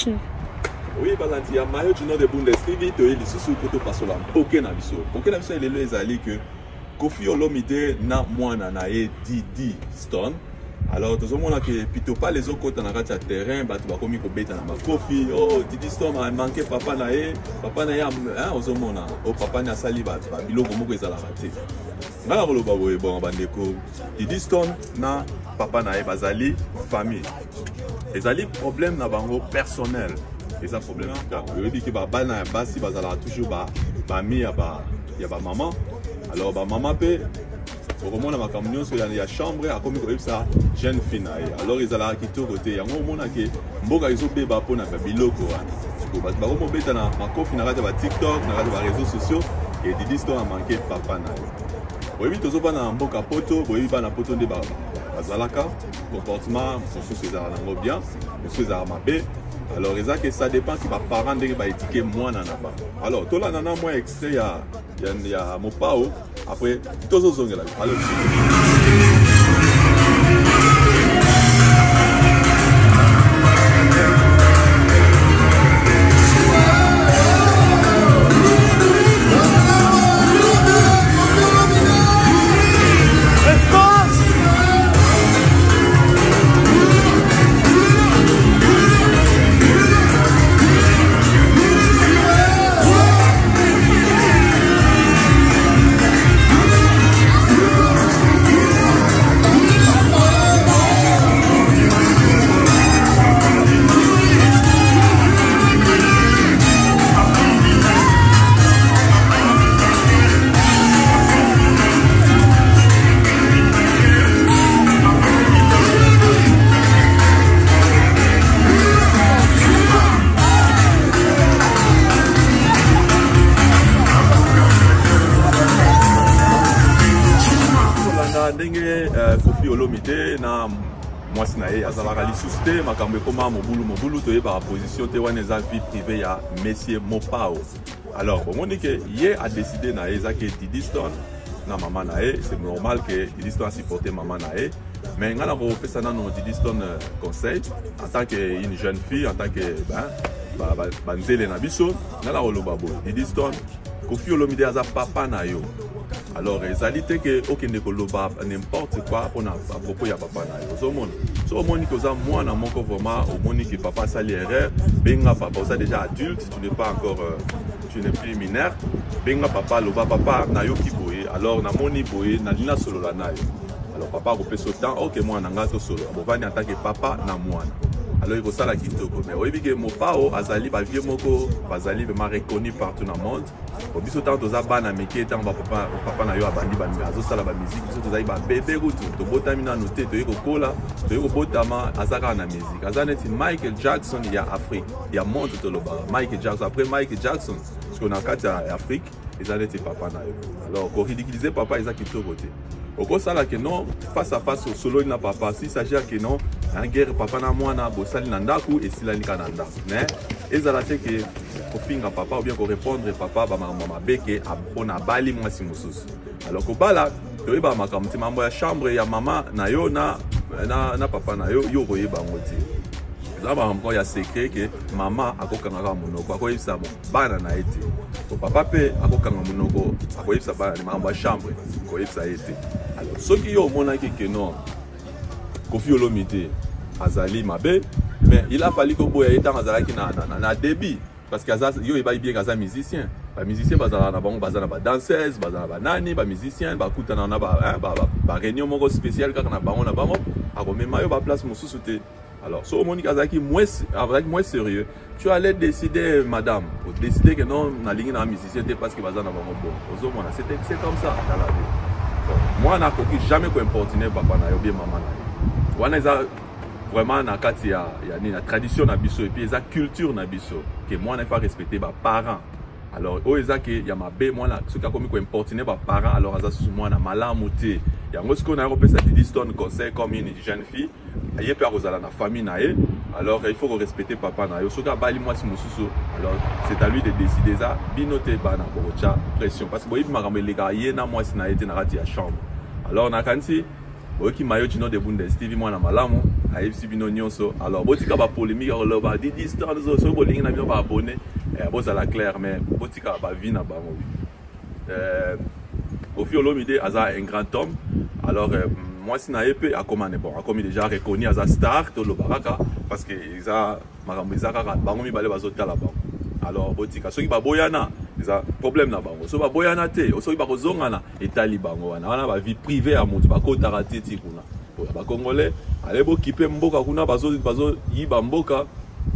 Continue. Oui, balandi ya Mayo Junior de Bundes TV toye lisusu mpo topasola mpoke na biso. Mpoke na biso lelo ezali que Koffi Olomide na mwana na ye Didi Stone. Alors tozomona ke pitopale ezokota na kati ya terrain, bato bakomi kobeta na makofi. Oh, Didi Stone a manqué papa na ye, papa na ye hein, ozomona oh, papa na asali ba, ba biloko moko ezalaka te. Ngai nakoloba boye bon bandeko, Didi Stone na papa na ye bazali famille. Ezali problème na bango personnel. Eza problème ya ndako. Oyebi ke ba bana ya basi bazalaka toujours ba bami ya ba ya ba maman. Alors ba maman pe okomona makambo nyonso ya, ya chambre akomi koyebisa jeune fille na ye. Alors ezalaka kitoko te. Yango omona ke mboka ezobeba mpona ba biloko wana. Sikoyo bato bakomobeta na makofi na kati ya ba TikTok, na kati ya ba réseaux sociaux ke Didi Stone a manqué papa na ye. Boyebi tozovanda na mboka poto, boyebi bana poto nde bazalaka comportement mosusu ezalaka nango bien, mosusu ezalaka mabe. Alors eza que ça dépend ki ba parents ndenge ba éduquer mwana na bango. Alors tolanda na mwa extrait ya ya, ya Mopao, après tozozongela. Alors ndenge Koffi Olomide na mwasi na ye azalaka lisusu te, makambo ekoma mobulu mobulu, toyebaka position te, wana eza vie privée ya monsieur Mopao. Alors bomoni ke ye a décidé na ye eza ke Didi Stone na mama na ye, c'est normal que Didi Stone a supporté mama na ye, mais nga na kopesa nano Didi Stone conseil en tant que une jeune fille, en tant que ben, banzele na biso, nga na koloba boye, Didi Stone, Koffi Olomide aza papa na yo. Alors ezali te ke okende koloba n'importe quoi mpona à propos ya papa na yo. Ozomona, so omoni ke oza mwana moko vraiment, omoni ke papa asali erreur, benga papa, oza déjà adulte, tu n'es pas encore tu n'es plus mineur, benga papa, loba papa nayoki boye, alors namoni boye, nalingi nasolola na yo. Alors papa akopesa yo temps, ok mwana nga tosolola, bovandi en tant que papa na mwana. Alors ekosala kitoko, mais oyebi ke Mopao azali ba vieux moko bazali vraiment reconnu partout na monde. Bon, biso ntango toza bana mike, ntango ba papa, papa na yo abandi ba, azosala ba musique, biso tozali ba bébé kutu, tobotami nanu te, toyei kokola, toyei kobotama, aza kaka na musique. Aza neti Michael Jackson ya Afrique, ya monde tolobaka. Michael Jackson, après Michael Jackson, parce que na kati ya Afrique, eza neti papa na yo. Alors ko ridiculiser papa eza kitoko te. Okosala ke non, face à face osololi na papa, si s'agit ke non, na guerre papa na mwana bosali na ndaku, esilani kaka na ndaku. Mais ezala te ke kofinga papa ou bien ko répondre papa ba makambo mabe ke mpona abali mwasi mosusu. Alors kobala toyeba makambo te, mambo ya chambre ya mama na yo na, na, na papa na yo, yo okoyeba yango te. Eza makambo ya secret ke mama akokanga kaka monoko, akoyebisa bana na ye te. Po papa pe akokanga monoko, akoyebisa bana na makambo ya chambre, koyebisa ye te. Alors soki yo omonaki ke non Koffi Olomide azali mabe, mais il a fallu koboya ye ntango azalaki na, na, na, na débit, parce que aza, yo oyebaki bien aza musicien. Ba musicien bazalaka na bango, baza na ba danseuse, baza na ba nani, ba musicien bakutana na ba, hein, ba, ba, ba réunion moko spéciale kaka na bango na bango, akomema yo ba place mosusu te. Alors so omoni azalaki moins, azalaki moins sérieux, tu allais décider madame, pour décider que non nalingi na musicien te parce que baza na bango bon. Ozomona, c'est c'est comme ça dans la vie. Bon, moi nakoki jamais ko importuner papa na yo bien maman na yo. Wana eza vraiment na kati ya, ya nini, ya tradition na biso, et puis eza culture na biso que mwana il faut respecter ba parents. Alors oyo eza ke ya mabe, mwana soki akomi ko importuner ba parents, alors aza susu mwana malamu te. Yango sikoyo na kopesa Didi Stone conseil comme une jeune fille, ye pe akozala na famille na ye. Alors il faut respecter papa na yo. Soki abali mwasi mosusu, alors c'est à lui de décider. Eza bino te bana bokotya pression, parce que boyebi makambo elekaka ye na mwasi na ye te na kati ya chambre. Alors nakanisi boyoki Mayo Junior de Bundes TV, mwana malamu. Ayebisi bino nyonso. Alors botika ba polémique ya koloba Didi Stone, soki bolingi na bino ba abonné, bozala clair, mais botika ba vie na bango. Koffi Olomide aza un grand homme. Alors mwasi na ye mpe akoma ne bon, akomi déjà reconnu, aza star, toloba kaka parce que eza makambo eza kaka bango mibale bazotala bango. Alors botika, soki baboyana eza problème na bango, soki baboyana te, soki bakozongana etali bango. Wana wana ba vie privée ya motu, bakotaka te ti kuna. Bakongolais ale bokipe mboka kuna, bazoyiba mboka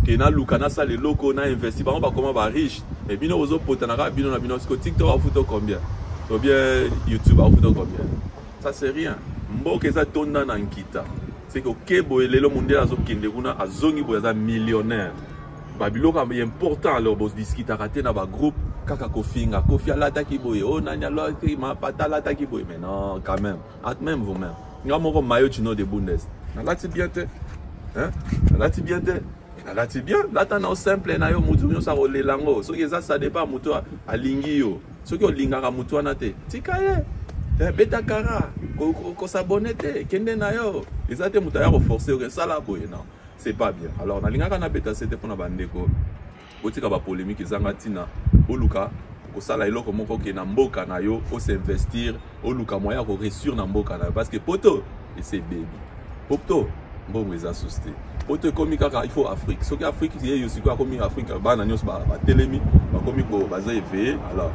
ke naluka nasala eloko na investi, bango bakoma ba riche, mais bino bozopotana kaka bino na bino. Siko TikTok afuta combien? To bien YouTube afuta combien? Ça c'est rien. Mboka eza tonda na nkita, c'est que oke boye lelo mondele azokende kuna, azongi boye aza millionnaire. Babiloko ya important, alors bodiskutaka te na bagroupe, kaka kofinga Koffi alataki boye, o nani alataki mapata alataki boye. Mais non, quand même, même vous-même, nga moko maillot Chino de Bundes nalati bien te, hein? Nalati bien te, nalati bien. Lata na simple na yo, mutu nyonso akolela yango. Soki eza, ça dépend mutu alingi yo. Soki olingaka mutu wana te, tika ye, beta kara kosabone te, kende na yo. Eza te moto aya koforce yo sala boye, non, c'est pas bien. Alors nalingaka nabeta se te mpona bandeko, botika bapolémique ezanga ntina. Boluka kosala eloko moko ke na mboka na yo, osinvestir, oluka moyen ya koréussir na mboka na yo, parce que poto ese ebebi, poto mbongo eza susu te, poto ekomi kaka il faut Afrique. Soki Afrique ye yo sikoyo akomi Afrique, bana nyonso batelemi, bakomi baza éveillé. Alors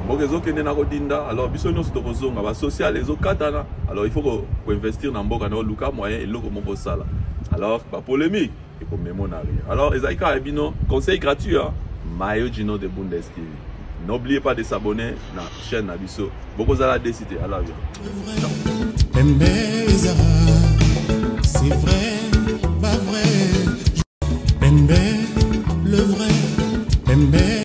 mboka ezokende na kodinda, alors biso nyonso tokozonga, basocial ezokatana. Alors il faut koinvestir na mboka na, oluka moyen eloko moko osala. Alors bapolémique ekomemo na rien. Alors ezali kaka bino conseil gratuit, hein? Mayo Gino de Bundes TV, n'oubliez pas de s'abonner na chaîne na biso, bokozala déçus te. Alors bien. Pembe, c'est vrai, pas vrai. Pembe, le vrai. Pembe.